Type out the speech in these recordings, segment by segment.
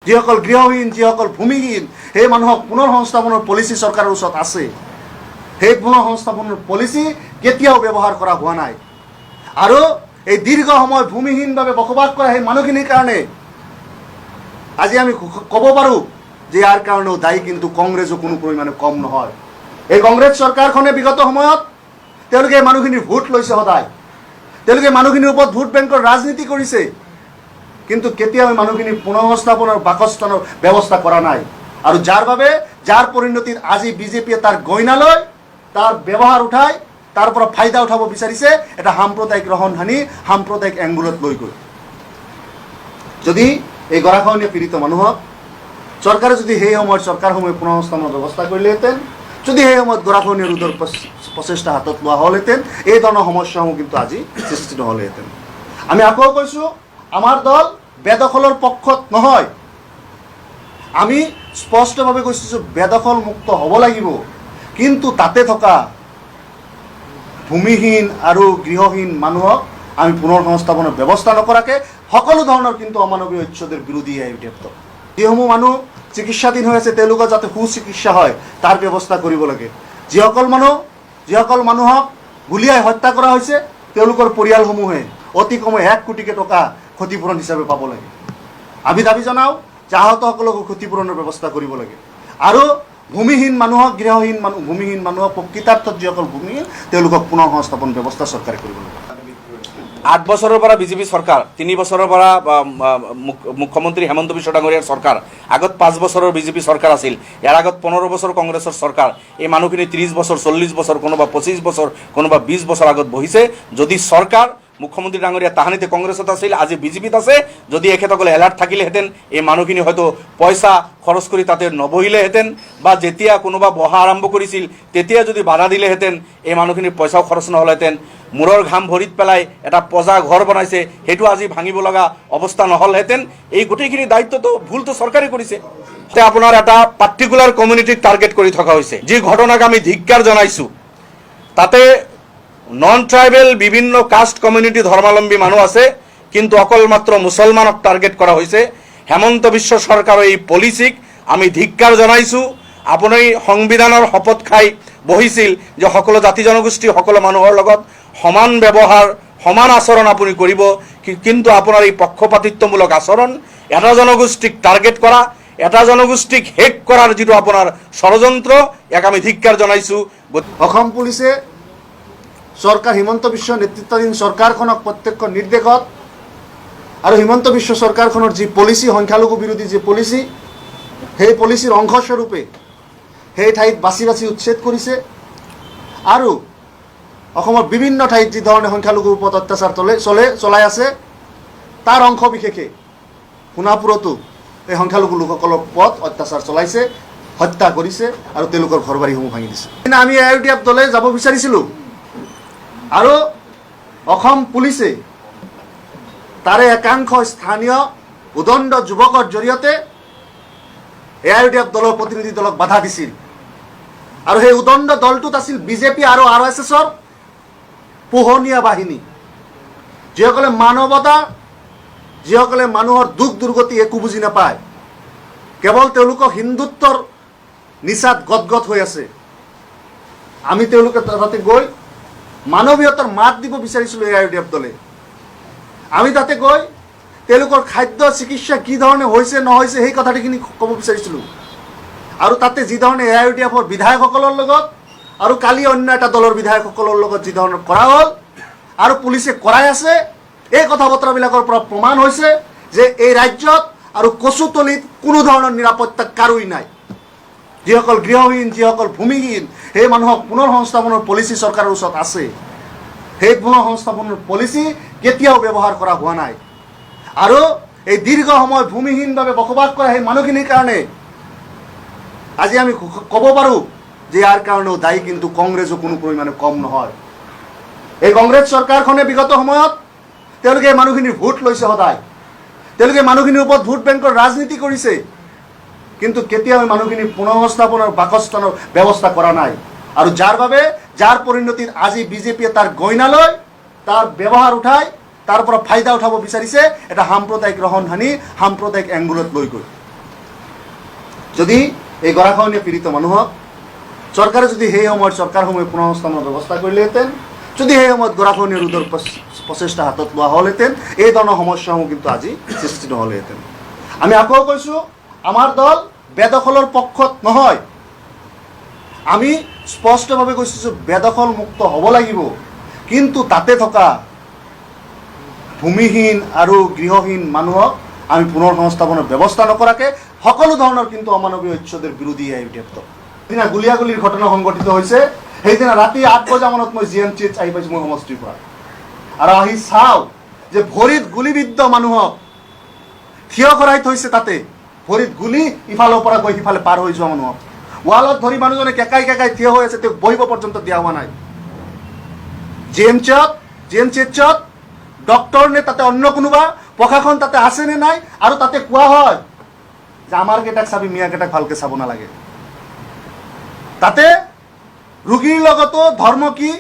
যিসকল গৃহহীন, যিসকল ভূমিহীন, সেই মানুহক পুনৰ সংস্থাপনৰ পলিচি চৰকাৰৰ ওচৰত আছে। সেই পুনৰ সংস্থাপনৰ পলিচি কেতিয়াও ব্যৱহাৰ কৰা হোৱা নাই। আৰু এই দীৰ্ঘ সময় ভূমিহীনভাৱে বসবাস কৰা সেই মানুহখিনিৰ কাৰণে আজি আমি ক'ব পাৰোঁ যে ইয়াৰ কাৰণেও দায়ী কিন্তু কংগ্ৰেছো কোনো পৰিমাণে কম নহয়। এই কংগ্ৰেছ চৰকাৰখনে বিগত সময়ত তেওঁলোকে এই মানুহখিনিৰ ভোট লৈছে সদায়, তেওঁলোকে মানুহখিনিৰ ওপৰত ভোট বেংকৰ ৰাজনীতি কৰিছে, কিন্তু কেতিয়াও এই মানুহখিনিৰ পুনঃসংস্থাপন আৰু বাসস্থানৰ ব্যৱস্থা কৰা নাই। আৰু যাৰ বাবে, যাৰ পৰিণতিত আজি বিজেপিয়ে তাৰ গইনা লৈ, তাৰ ব্যৱহাৰ উঠাই, তাৰ পৰা ফাইদা উঠাব বিচাৰিছে এটা সাম্প্ৰদায়িক ৰহণ সানি, সাম্প্ৰদায়িক এংগুলত লৈ গৈ। যদি এই গৰাখহনীয়া পীড়িত মানুহক চৰকাৰে যদি সেই সময়ত চৰকাৰসমূহে পুনঃসংস্থাপনৰ ব্যৱস্থা কৰিলেহেঁতেন, যদি সেই সময়ত গৰাখহনীয়া ৰোধৰ প্ৰচেষ্টা হাতত লোৱা হ'লহেঁতেন, এই ধৰণৰ সমস্যাসমূহ কিন্তু আজি সৃষ্টি নহ'লেহেঁতেন। আমি আকৌ কৈছোঁ, আমাৰ দল বেদখলৰ পক্ষত নহয়। আমি স্পষ্টভাৱে কৈছোঁ যে বেদখল মুক্ত হ'ব লাগিব, কিন্তু তাতে থকা ভূমিহীন আৰু গৃহহীন মানুহক আমি পুনৰ সংস্থাপনৰ ব্যৱস্থা নকৰাকৈ সকলো ধৰণৰ কিন্তু অমানৱীয় উচ্ছেদৰ বিৰোধী এই দল। যিসমূহ মানুহ চিকিৎসাধীন হৈ আছে, তেওঁলোকৰ যাতে সুচিকিৎসা হয় তাৰ ব্যৱস্থা কৰিব লাগে। যিসকল মানুহক গুলীয়াই হত্যা কৰা হৈছে, তেওঁলোকৰ পৰিয়ালসমূহে অতি কমেও 1 কোটিকে টকা ক্ষতিপূৰণ হিচাপে পাব লাগে। আমি দাবী জনাওঁ যে আহতসকলকো ক্ষতিপূৰণৰ ব্যৱস্থা কৰিব লাগে আৰু ভূমিহীন মানুহক, গৃহহীন মানুহ, ভূমিহীন মানুহক, প্ৰকৃতাৰ্থত যিসকল ভূমিহীন তেওঁলোকক পুনৰ সংস্থাপন ব্যৱস্থা চৰকাৰে কৰিব লাগে। 8 বছৰৰ পৰা বিজেপি চৰকাৰ, 3 বছৰৰ পৰা মুখ্যমন্ত্ৰী হেমন্ত বিশ্ব ডাঙৰীয়াৰ চৰকাৰ, আগত 5 বছৰৰ বিজেপি চৰকাৰ আছিল, ইয়াৰ আগত 15 বছৰ কংগ্ৰেছৰ চৰকাৰ। এই মানুহখিনি 30 বছৰ, 40 বছৰ, কোনোবা 25 বছৰ, কোনোবা 20 বছৰ আগত বহিছে। যদি চৰকাৰ, মুখ্যমন্ত্ৰী ডাঙৰীয়া তাহানিতে কংগ্ৰেছত আছিল, আজি বিজেপিত আছে, যদি এখেতসকলে এলাৰ্ট থাকিলেহেঁতেন, এই মানুহখিনি হয়তো পইচা খৰচ কৰি তাতে নবহিলেহেঁতেন বা যেতিয়া কোনোবা বহা আৰম্ভ কৰিছিল তেতিয়া যদি বাধা দিলেহেঁতেন, এই মানুহখিনিৰ পইচাও খৰচ নহ'লহেঁতেন। মূৰৰ ঘাম ভৰিত পেলাই এটা পজা ঘৰ বনাইছে, সেইটো আজি ভাঙিব লগা অৱস্থা নহ'লহেঁতেন। এই গোটেইখিনি দায়িত্বটো, ভুলটো চৰকাৰে কৰিছে। তে আপোনাৰ এটা পাৰ্টিকুলাৰ কমিউনিটিক টাৰ্গেট কৰি থকা হৈছে, যি ঘটনাক আমি ধিক্কাৰ জনাইছোঁ। তাতে নন ট্ৰাইবেল বিভিন্ন কাষ্ট কমিউনিটি ধৰ্মাৱলম্বী মানুহ আছে, কিন্তু অকল মাত্ৰ মুছলমানক টাৰ্গেট কৰা হৈছে। হেমন্ত বিশ্ব চৰকাৰৰ এই পলিচিক আমি ধিক্কাৰ জনাইছোঁ। আপুনি সংবিধানৰ শপত খাই বহিছিল যে সকলো জাতি জনগোষ্ঠী, সকলো মানুহৰ লগত সমান ব্যৱহাৰ, সমান আচৰণ আপুনি কৰিব, কিন্তু আপোনাৰ এই পক্ষপাতিত্বমূলক আচৰণ, এটা জনগোষ্ঠীক টাৰ্গেট কৰা, এটা জনগোষ্ঠীক শেষ কৰাৰ যিটো আপোনাৰ ষড়যন্ত্ৰ, ইয়াক আমি ধিক্কাৰ জনাইছোঁ। অসম পুলিচে চৰকাৰ, হিমন্ত বিশ্ব নেতৃত্বাধীন চৰকাৰখনক প্ৰত্যক্ষ নিৰ্দেশত আৰু হিমন্ত বিশ্ব চৰকাৰখনৰ যি পলিচি, সংখ্যালঘু বিৰোধী যি পলিচি, সেই পলিচিৰ অংশস্বৰূপে সেই ঠাইত বাছি বাছি উচ্ছেদ কৰিছে। আৰু অসমৰ বিভিন্ন ঠাইত যি ধৰণে সংখ্যালঘুৰ ওপৰত অত্যাচাৰ চলে চলে চলাই আছে, তাৰ অংশ বিশেষে সোণাপুৰতো এই সংখ্যালঘু লোকসকলৰ ওপৰত অত্যাচাৰ চলাইছে, হত্যা কৰিছে আৰু তেওঁলোকৰ ঘৰ বাৰীসমূহ ভাঙি দিছে। আমি এ I U D F দলে যাব বিচাৰিছিলোঁ আৰু অসম পুলিচে তাৰে একাংশ স্থানীয় উদণ্ড যুৱকৰ জৰিয়তে এ I U D F দলৰ প্ৰতিনিধি দলক বাধা দিছিল। আৰু সেই উদণ্ড দলটোত আছিল বিজেপি আৰু আৰ এছ এছৰ পোহনীয়া বাহিনী, যিসকলে মানৱতা, যিসকলে মানুহৰ দুখ দুৰ্গতি একো বুজি নাপায়, কেৱল তেওঁলোকক হিন্দুত্বৰ নিচাত গদগদ হৈ আছে। আমি তেওঁলোকে তাতে গৈ মানৱীয়তাৰ মাত দিব বিচাৰিছিলোঁ। এ I U D F দলে আমি তাতে গৈ তেওঁলোকৰ খাদ্য, চিকিৎসা কি ধৰণে হৈছে নহৈছে, সেই কথাখিনি ক'ব বিচাৰিছিলোঁ। আৰু তাতে যি ধৰণে এ I U D এফৰ বিধায়কসকলৰ লগত আৰু কালি অন্য এটা দলৰ বিধায়কসকলৰ লগত যি ধৰণৰ কৰা হ'ল আৰু পুলিচে কৰাই আছে, এই কথা বতৰাবিলাকৰ পৰা প্ৰমাণ হৈছে যে এই ৰাজ্যত আৰু কচুতলিত কোনো ধৰণৰ নিৰাপত্তা কাৰোই নাই। যিসকল গৃহহীন, যিসকল ভূমিহীন, সেই মানুহক পুনৰ সংস্থাপনৰ পলিচি চৰকাৰৰ ওচৰত আছে। সেই পুনৰ সংস্থাপনৰ পলিচি কেতিয়াও ব্যৱহাৰ কৰা হোৱা নাই। আৰু এই দীৰ্ঘ সময় ভূমিহীনভাৱে বসবাস কৰা সেই মানুহখিনিৰ কাৰণে আজি আমি ক'ব পাৰোঁ যে ইয়াৰ কাৰণেও দায়ী কিন্তু কংগ্ৰেছো কোনো পৰিমাণে কম নহয়। এই কংগ্ৰেছ চৰকাৰখনে বিগত সময়ত তেওঁলোকে এই মানুহখিনিৰ ভোট লৈছে সদায়, তেওঁলোকে মানুহখিনিৰ ওপৰত ভোট বেংকৰ ৰাজনীতি কৰিছে, কিন্তু কেতিয়াও এই মানুহখিনিৰ পুনঃসংস্থাপন আৰু বাসস্থানৰ ব্যৱস্থা কৰা নাই। আৰু যাৰ বাবে, যাৰ পৰিণতিত আজি বিজেপিয়ে তাৰ গইনা লৈ, তাৰ ব্যৱহাৰ উঠাই, তাৰ পৰা ফাইদা উঠাব বিচাৰিছে এটা সাম্প্ৰদায়িক ৰহণ সানি, সাম্প্ৰদায়িক এংগুলত লৈ গৈ। যদি এই গৰাখহনীয়া পীড়িত মানুহক চৰকাৰে যদি সেই সময়ত চৰকাৰসমূহে পুনৰ সংস্থাপনৰ ব্যৱস্থা কৰিলেহেঁতেন, যদি সেই সময়ত গৰাখহনীয়া ৰোধৰ প্ৰচেষ্টা হাতত লোৱা হ'লহেঁতেন, এই ধৰণৰ সমস্যাসমূহ কিন্তু আজি সৃষ্টি নহ'লহেঁতেন। আমি আকৌ কৈছোঁ, আমাৰ দল বেদখলৰ পক্ষত নহয়। আমি স্পষ্টভাৱে কৈছোঁ যে বেদখল মুক্ত হ'ব লাগিব, কিন্তু তাতে থকা ভূমিহীন আৰু গৃহহীন মানুহক আমি পুনৰ সংস্থাপনৰ ব্যৱস্থা নকৰাকৈ সকলো ধৰণৰ কিন্তু অমানৱীয় উচ্ছেদৰ বিৰোধী এই দল। সেইদিনা গুলীয়াগুলীৰ ঘটনা সংঘটিত হৈছে। সেইদিনা ৰাতি 8 বজা মানত মই জি এম চি এইচ আহি পাইছোঁ মোৰ সমষ্টিৰ পৰা আৰু আহি চাওঁ যে ভৰিত গুলীবিদ্ধ মানুহক থিয় কৰাই থৈছে। তাতে ভৰিত গুলী ইফালৰ পৰা গৈ সিফালে পাৰ হৈ যোৱা মানুহক ৱালত ধৰি মানুহজনে কেঁকাই কেঁকাই থিয় হৈ আছে, তেওঁক বহিব পৰ্যন্ত দিয়া হোৱা নাই। জি এম চি এইচত ডক্টৰ নে তাতে অন্য কোনোবা প্ৰশাসন তাতে আছে নে নাই? আৰু তাতে কোৱা হয় যে আমাৰ কেইটাক চাবি, মিয়াকেইটাক ভালকে চাব নালাগে। তাতে ৰোগীৰ লগতো ধৰ্ম কি,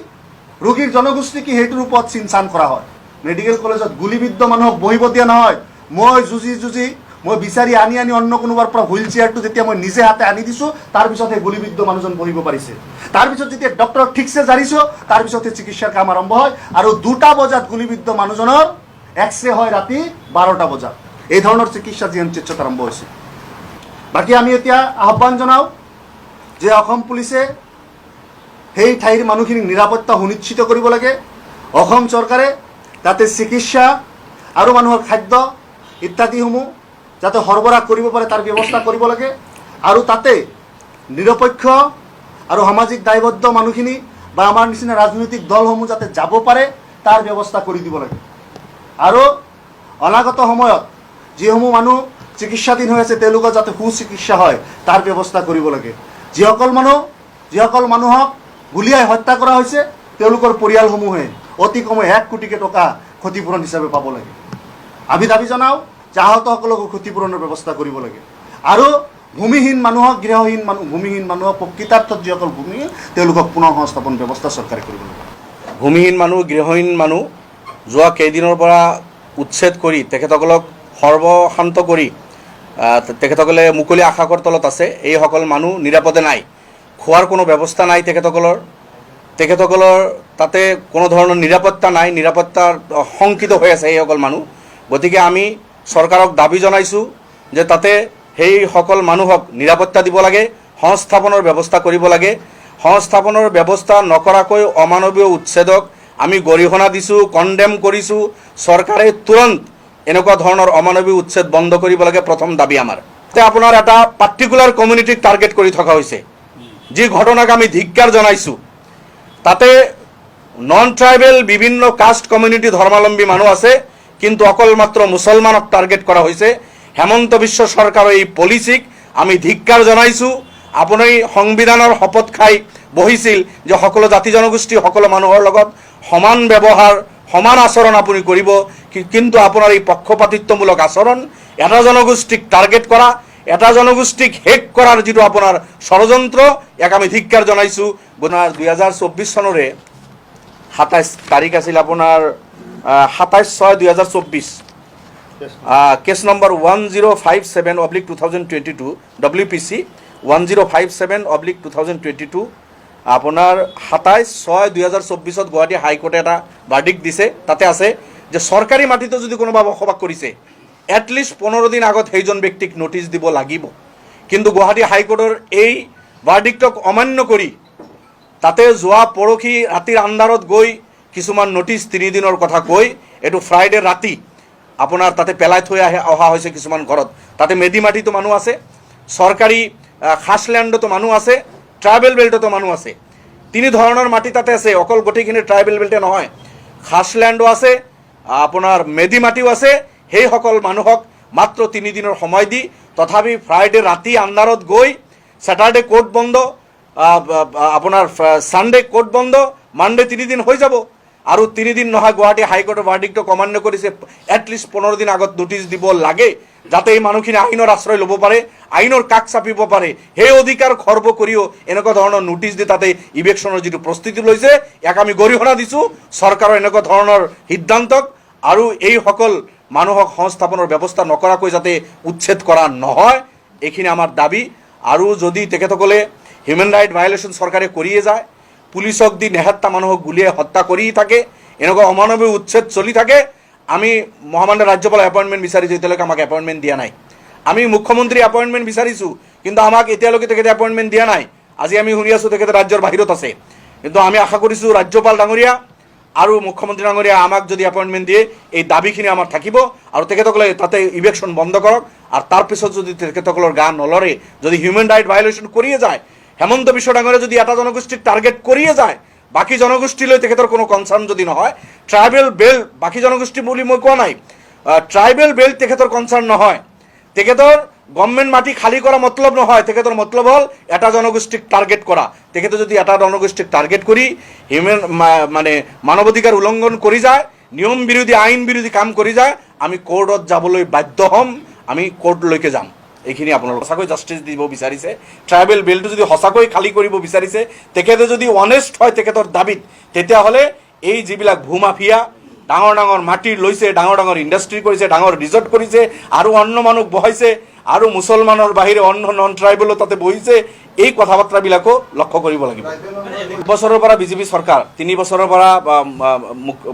ৰোগীৰ জনগোষ্ঠী কি, সেইটোৰ ওপৰত চিনচান কৰা হয়। মেডিকেল কলেজত গুলীবিদ্ধ মানুহক বহিব দিয়া নহয়। মই যুঁজি যুঁজি, মই বিচাৰি আনি আনি অন্য কোনোবাৰ পৰা হুইল চেয়াৰটো যেতিয়া মই নিজে হাতে আনি দিছোঁ, তাৰপিছত সেই গুলীবিদ্ধ মানুহজন বহিব পাৰিছে। তাৰপিছত যেতিয়া ডক্টৰক ঠিকছে জাৰিছোঁ, তাৰপিছত সেই চিকিৎসাৰ কাম আৰম্ভ হয়। আৰু 2টা বজাত গুলীবিদ্ধ মানুহজনৰ এক্স ৰে হয় ৰাতি 12টা বজাত। এই ধৰণৰ চিকিৎসা জি এম চি এইচত আৰম্ভ হৈছে। বাকী আমি এতিয়া আহ্বান জনাওঁ যে অসম পুলিচে সেই ঠাইৰ মানুহখিনিক নিৰাপত্তা সুনিশ্চিত কৰিব লাগে। অসম চৰকাৰে তাতে চিকিৎসা আৰু মানুহৰ খাদ্য ইত্যাদিসমূহ যাতে সৰবৰাহ কৰিব পাৰে, তাৰ ব্যৱস্থা কৰিব লাগে। আৰু তাতে নিৰপেক্ষ আৰু সামাজিক দায়বদ্ধ মানুহখিনি বা আমাৰ নিচিনা ৰাজনৈতিক দলসমূহ যাতে যাব পাৰে, তাৰ ব্যৱস্থা কৰি দিব লাগে। আৰু অনাগত সময়ত যিসমূহ মানুহ চিকিৎসাধীন হৈ আছে, তেওঁলোকৰ যাতে সুচিকিৎসা হয়, তাৰ ব্যৱস্থা কৰিব লাগে। যিসকল মানুহক গুলীয়াই হত্যা কৰা হৈছে, তেওঁলোকৰ পৰিয়ালসমূহে অতি কমেও 1 কোটিকে টকা ক্ষতিপূৰণ হিচাপে পাব লাগে। আমি দাবী জনাওঁ যে আহতসকলকো ক্ষতিপূৰণৰ ব্যৱস্থা কৰিব লাগে আৰু ভূমিহীন মানুহক, গৃহহীন মানুহ, ভূমিহীন মানুহক, প্ৰকৃতাৰ্থত যিসকল ভূমিহীন, তেওঁলোকক পুনৰ সংস্থাপন ব্যৱস্থা চৰকাৰে কৰিব লাগে। ভূমিহীন মানুহ, গৃহহীন মানুহ যোৱা কেইদিনৰ পৰা উচ্ছেদ কৰি তেখেতসকলক সৰ্বশান্ত কৰি তেখেতসকলে মুকলি আকাশৰ তলত আছে। এইসকল মানুহ নিৰাপদে নাই। খোৱাৰ কোনো ব্যৱস্থা নাই তেখেতসকলৰ। তেখেতসকলৰ তাতে কোনো ধৰণৰ নিৰাপত্তা নাই। নিৰাপত্তাৰ শংকিত হৈ আছে এইসকল মানুহ। গতিকে আমি চৰকাৰক দাবী জনাইছোঁ যে তাতে সেইসকল মানুহক নিৰাপত্তা দিব লাগে, সংস্থাপনৰ ব্যৱস্থা কৰিব লাগে। সংস্থাপনৰ ব্যৱস্থা নকৰাকৈ অমানৱীয় উচ্ছেদক আমি গৰিহণা দিছোঁ, কণ্ডেম কৰিছোঁ। চৰকাৰে তুৰন্ত এনেকুৱা ধৰণৰ অমানৱীয় উচ্ছেদ বন্ধ কৰিব লাগে, প্ৰথম দাবী আমাৰ। এতিয়া আপোনাৰ এটা পাৰ্টিকুলাৰ কমিউনিটিক টাৰ্গেট কৰি থকা হৈছে, যি ঘটনাক আমি ধিক্কাৰ জনাইছোঁ। তাতে নন ট্ৰাইবেল বিভিন্ন কাষ্ট কমিউনিটি ধৰ্মাৱলম্বী মানুহ আছে, কিন্তু অকল মাত্ৰ মুছলমানক টাৰ্গেট কৰা হৈছে। হেমন্ত বিশ্ব চৰকাৰৰ এই পলিচিক আমি ধিক্কাৰ জনাইছোঁ। আপুনি সংবিধানৰ শপত খাই বহিছিল যে সকলো জাতি জনগোষ্ঠী, সকলো মানুহৰ লগত সমান ব্যৱহাৰ, সমান আচৰণ আপুনি কৰিব। কিন্তু আপোনাৰ এই পক্ষপাতিত্বমূলক আচৰণ, এটা জনগোষ্ঠীক টাৰ্গেট কৰা, এটা জনগোষ্ঠীক শেষ কৰাৰ যিটো আপোনাৰ ষড়যন্ত্ৰ, ইয়াক আমি ধিক্কাৰ জনাইছোঁ। আপোনাৰ 2024 চনৰে 27 তাৰিখ আছিল, আপোনাৰ 27/6/2024, case number 1057/2022, WPC 1057/2022। আপোনাৰ 27/6/2024ত গুৱাহাটী হাইকোৰ্টে এটা ভাৰ্ডিক দিছে। তাতে আছে যে চৰকাৰী মাটিতো যদি কোনোবা বসবাস কৰিছে, এটলিষ্ট 15 দিন আগত সেইজন ব্যক্তিক নটিচ দিব লাগিব। কিন্তু গুৱাহাটী হাইকোৰ্টৰ এই ভাৰ্ডিক্টক অমান্য কৰি তাতে যোৱা পৰহি ৰাতিৰ আন্ধাৰত গৈ কিছুমান নটিচ 3 দিনৰ কথা কৈ এইটো ফ্ৰাইডে ৰাতি আপোনাৰ তাতে পেলাই থৈ অহা হৈছে কিছুমান ঘৰত। তাতে মেদি মাটিতো মানুহ আছে, চৰকাৰী খাছলেণ্ডতো মানুহ আছে, ট্ৰাইবেল বেল্টতো মানুহ আছে। তিনি ধৰণৰ মাটি তাতে আছে। অকল গোটেইখিনি ট্ৰাইবেল বেল্টে নহয়, খাছলেণ্ডো আছে, আপোনাৰ মেদি মাটিও আছে। সেইসকল মানুহক মাত্ৰ 3 দিনৰ সময় দি তথাপি ফ্ৰাইডে ৰাতি আন্ধাৰত গৈ, ছেটাৰডে কোৰ্ট বন্ধ, আপোনাৰ ছানডে কোৰ্ট বন্ধ, মানডে 3 দিন হৈ যাব। আৰু 3 দিন নহয়, গুৱাহাটী হাইকোৰ্টৰ ভাৰ্ডিক্টক অমান্য কৰিছে। এটলিষ্ট 15 দিন আগত নটিচ দিব লাগে, যাতে এই মানুহখিনি আইনৰ আশ্ৰয় ল'ব পাৰে, আইনৰ কাষ চাপিব পাৰে। সেই অধিকাৰ খৰ্ব কৰিও এনেকুৱা ধৰণৰ নটিচ দি তাতে ইভিকশ্যনৰ যিটো প্ৰস্তুতি লৈছে, ইয়াক আমি গৰিহণা দিছোঁ চৰকাৰৰ এনেকুৱা ধৰণৰ সিদ্ধান্তক। আৰু এইসকল মানুহক সংস্থাপনৰ ব্যৱস্থা নকৰাকৈ যাতে উচ্ছেদ কৰা নহয়, এইখিনি আমাৰ দাবী। আৰু যদি তেখেতসকলে হিউমেন ৰাইট ভায়লেশ্যন চৰকাৰে কৰিয়ে যায়, পুলিচক দি নেহেত্তা মানুহক গুলীয়াই হত্যা কৰি থাকে, এনেকুৱা অমানৱীয় উচ্ছেদ চলি থাকে, আমি মহামান্য ৰাজ্যপালৰ এপইণ্টমেণ্ট বিচাৰিছোঁ, এতিয়ালৈকে আমাক এপইণ্টমেণ্ট দিয়া নাই। আমি মুখ্যমন্ত্ৰী এপইণ্টমেণ্ট বিচাৰিছোঁ, কিন্তু আমাক এতিয়ালৈকে তেখেতে এপইণ্টমেণ্ট দিয়া নাই। আজি আমি শুনি আছোঁ তেখেতে ৰাজ্যৰ বাহিৰত আছে। কিন্তু আমি আশা কৰিছোঁ ৰাজ্যপাল ডাঙৰীয়া আৰু মুখ্যমন্ত্ৰী ডাঙৰীয়া আমাক যদি এপইণ্টমেণ্ট দিয়ে, এই দাবীখিনি আমাৰ থাকিব আৰু তেখেতসকলে তাতে ইভিকশ্যন বন্ধ কৰক। আৰু তাৰপিছত যদি তেখেতসকলৰ গা নলৰে, যদি হিউমেন ৰাইট ভায়লেশ্যন কৰিয়ে যায়, হেমন্ত বিশ্ব ডাঙৰীয়া যদি এটা জনগোষ্ঠীক টাৰ্গেট কৰিয়ে যায়, বাকী জনগোষ্ঠীলৈ তেখেতৰ কোনো কনচাৰ্ণ যদি নহয়, ট্ৰাইবেল বেল্ট, বাকী জনগোষ্ঠী বুলি মই কোৱা নাই, ট্ৰাইবেল বেল্ট তেখেতৰ কনচাৰ্ণ নহয়, তেখেতৰ গভৰ্ণমেণ্ট মাটি খালী কৰা মতলব নহয়, তেখেতৰ মতলব হ'ল এটা জনগোষ্ঠীক টাৰ্গেট কৰা। তেখেতে যদি এটা জনগোষ্ঠীক টাৰ্গেট কৰি হিউমেন মানে মানৱাধিকাৰ উলংঘন কৰি যায়, নিয়ম বিৰোধী, আইন বিৰোধী কাম কৰি যায়, আমি কোৰ্টত যাবলৈ বাধ্য হ'ম, আমি কোৰ্টলৈকে যাম। এইখিনি আপোনালোক সঁচাকৈ জাষ্টিছ দিব বিচাৰিছে, ট্ৰাইবেল বেল্টটো যদি সঁচাকৈ খালী কৰিব বিচাৰিছে, তেখেতে যদি অনেষ্ট হয় তেখেতৰ দাবীত, তেতিয়াহ'লে এই যিবিলাক ভূমাফিয়া ডাঙৰ ডাঙৰ মাটি লৈছে, ডাঙৰ ডাঙৰ ইণ্ডাষ্ট্ৰি কৰিছে, ডাঙৰ ৰিজৰ্ট কৰিছে আৰু অন্য মানুহক বহাইছে আৰু মুছলমানৰ বাহিৰে অন্য নন ট্ৰাইবেলো তাতে বহিছে, এই কথা বাৰ্তাবিলাকো লক্ষ্য কৰিব লাগিব। বছৰৰ পৰা বিজেপি চৰকাৰ, 3 বছৰৰ পৰা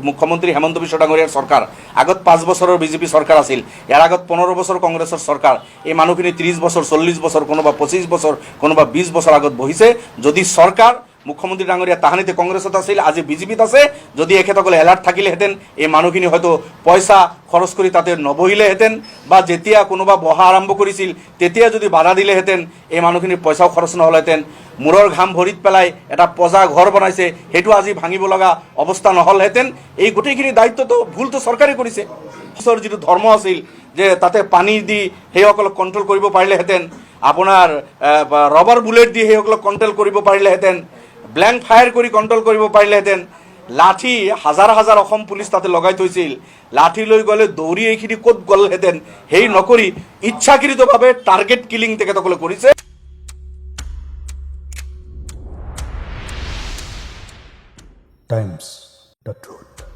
মুখ্যমন্ত্ৰী হেমন্ত বিশ্ব ডাঙৰীয়াৰ চৰকাৰ, আগত 5 বছৰৰ বিজেপি চৰকাৰ আছিল, ইয়াৰ আগত 15 বছৰ কংগ্ৰেছৰ চৰকাৰ। এই মানুহখিনি 30 বছৰ, 40 বছৰ, কোনোবা 25 বছৰ, কোনোবা 20 বছৰ আগত বহিছে। যদি চৰকাৰ, মুখ্যমন্ত্ৰী ডাঙৰীয়া তাহানিতে কংগ্ৰেছত আছিল, আজি বিজেপিত আছে, যদি এখেতসকলে এলাৰ্ট থাকিলেহেঁতেন, এই মানুহখিনি হয়তো পইচা খৰচ কৰি তাতে নবহিলেহেঁতেন বা যেতিয়া কোনোবা বহা আৰম্ভ কৰিছিল তেতিয়া যদি বাধা দিলেহেঁতেন, এই মানুহখিনিৰ পইচাও খৰচ নহ'লহেঁতেন। মূৰৰ ঘাম ভৰিত পেলাই এটা পজা ঘৰ বনাইছে, সেইটো আজি ভাঙিব লগা অৱস্থা নহ'লহেঁতেন। এই গোটেইখিনি দায়িত্বটো, ভুলটো চৰকাৰে কৰিছে। ঈশ্বৰ যিটো ধৰ্ম আছিল যে তাতে পানী দি সেইসকলক কণ্ট্ৰল কৰিব পাৰিলেহেঁতেন, আপোনাৰ ৰবাৰ বুলেট দি সেইসকলক কণ্ট্ৰল কৰিব পাৰিলেহেঁতেন, ব্লেংক ফায়াৰ কৰি কণ্ট্ৰল কৰিব পাৰিলেহেঁতেন, লাঠি হাজাৰ হাজাৰ অসম পুলিচ তাতে লগাই থৈছিল, লাঠি লৈ গ'লে দৌৰি এইখিনি ক'ত গ'লহেঁতেন, সেই নকৰি ইচ্ছাকৃতভাৱে টাৰ্গেট কিলিং তেখেতসকলে কৰিছে। Times, the truth.